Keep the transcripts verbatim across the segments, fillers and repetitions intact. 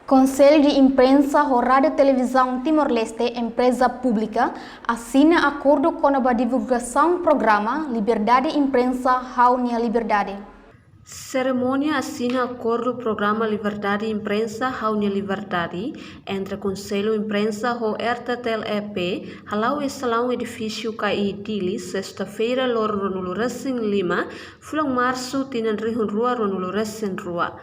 Konsellu de Imprensa ho Rádiu Televizaun Timor-Leste, empreza públika, asina akordu kona-ba divulgasaun programa Liberdade Imprensa, Ha'u-nia Liberdade. Serimónia asina akordu programa Liberdade Imprensa, Ha'u-nia Liberdade entre Konsellu Imprensa ho R T T L E P hala'o iha salaun edifísiu K I Dili, sesta-feira, loron ruanulu-resin-lima, fulan Marsu, tinan rihun rua ruanulu-resin-rua.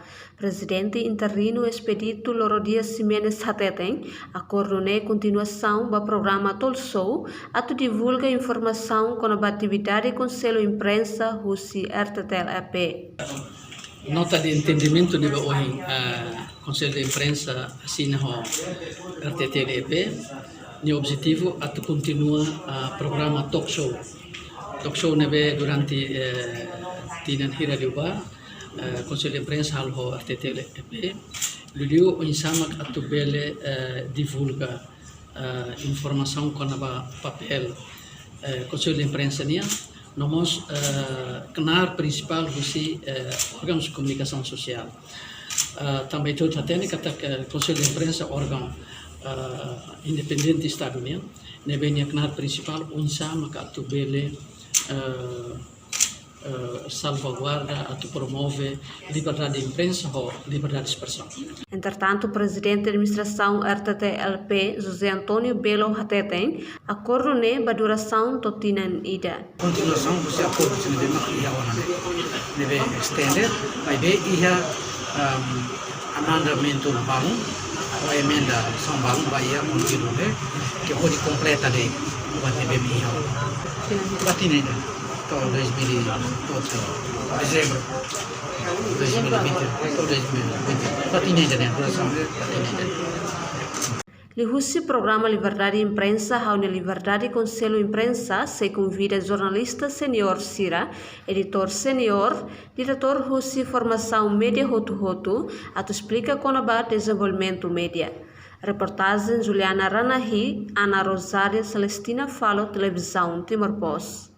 Prezidente interinu Expedito Loro Dias Ximenes hateten, akordu ne'e kontinuasaun ba programa talk show atu divulga informasaun kona-ba atividade Konsellu Imprensa husi R T T L E P. Nota de entendimentu ne'ebé ohin, eh, Konsellu de Imprensa asina ho R T T L E P, nia objetivu atu kontinua, eh, programa talk show. Talk show ne'ebé durante, eh, tinan hira liubá, eh, Konsellu de Imprensa halo ho R T T L E P, liuliu oinsá mak atu bele, eh, divulga, eh, informasaun kona-ba papél, eh, Konsellu de Imprensa nian, no mós, eh, knaar prinsipál husi, eh, órgaun komunikasaun sosiál. Eh, tanba ita hotu hatene katak, eh, Konsellu de Imprensa órgaun, eh, independente Estadu nian, ne'ebé nia knaar prinsipál oinsá mak atu bele, eh, eh, salvaguarda atu promove liberdade de imprensa ho liberdade de espresaun. Entretantu, Prezidente Administrasaun R T T L P, José António Belo hateten, akordu ne'e ba durasaun to'o tinan ida. Kontinuasaun husi akordu sira ne'ebé mak iha ona ne'e, ne'ebé estende, maibé iha, ehm, amendamentu balun, ou emendasaun balun ba iha konteúdu ne'e, ke hodi kompleta de'it buat ne'ebé mak iha ona. Ba tinan ida, to'o dois mil e, to'o dezembru dois mil e vinte, to'o dois mil e vinte. Ba tinan ida ne'e, durasaun ba tinan ida. Liuhusi programa Liberdade Imprensa, Ha'u-nia Liberdade, Konsellu Imprensa sei konvida jornalista seniór sira, editór seniór, diretór husi formasaun média hotu-hotu, atu esplika kona-ba dezenvolvimentu média. Reportajen Juliana Ranahi, Ana Rosária, Celestina Falo, Televizaun Timor Post.